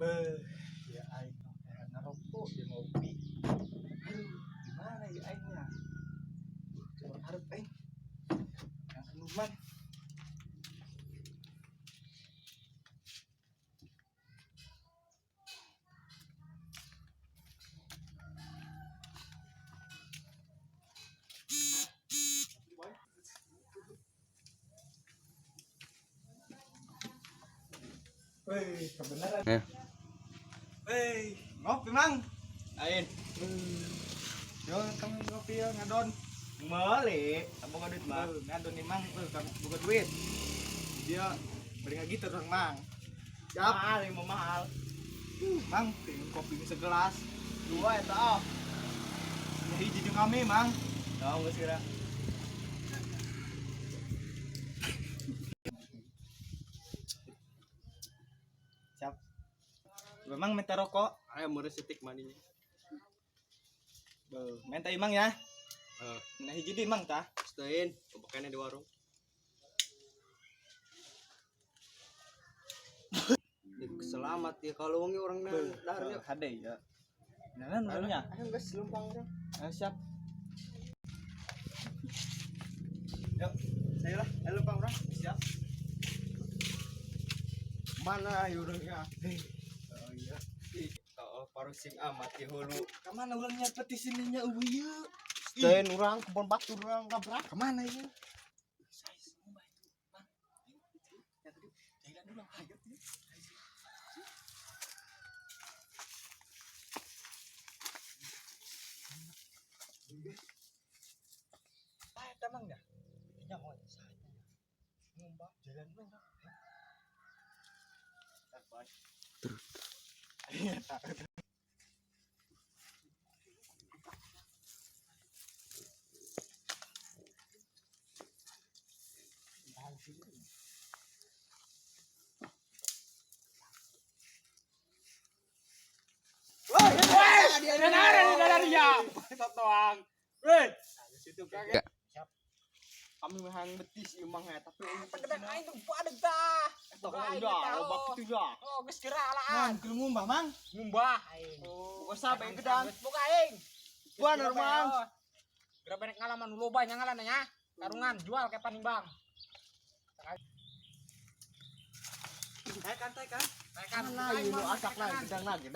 Beuh, ya aing kayak ngerokok dia ngopi. Aduh, gimana ya aingnya? Coba harap aing. Yang minuman. Wih, kebenaran. Ya. Wih, ngopi mang. Ain, Yo, kamu ngopi yo ngadon. meuli, boga duit mah. Beuh, ngadon nih mang, kamu buka duit. Dia beli gitu orang mang. Siap. Mahal, ini mah mahal. Mang, pengen kopi ini segelas. Dua eta oh. Ya hiji jeung kami mang. Tahu geus kira. Siap. Memang minta rokok. Ayo meureuh setik maninya. Beuh, minta imang ya. Heeh. Nah hiji di mang tah. Setein, kepakaiannya di warung. Selamat ya kalau wongi orang Beuh, daharnya. hade ya. Nah, orangnya. Ayo geus lumpang urang. Ayo siap. Yuk, saya lah. Ayo lumpang orang. Siap. Mana ayo urangnya? Oh iya. Ih, oh, parusing amat di hulu. Kemana orangnya peti sininya eueuh ieu? Setein urang kebon batu urang gabrak. Kemana ini? Jalan dulu, ayo. Ah, tamang dah. Nya mau ngumbah jalan dulu. Terus. Iya. Ya. Kami hang betis imang ya, tapi Pedang aing tuh padet tah. udah, loba kitu ya. Oh, geus geura alaan. Mang, keur ngumbah, Mang. Ngumbah aing. Buka sabe gedang. Geus boga aing. Buan Mang. Geura banyak ngalaman loba nya ngalan nya. Karungan jual ke Panimbang. Tekan, tekan. Tekan. Mana ieu nu asak lagi gedang lagi.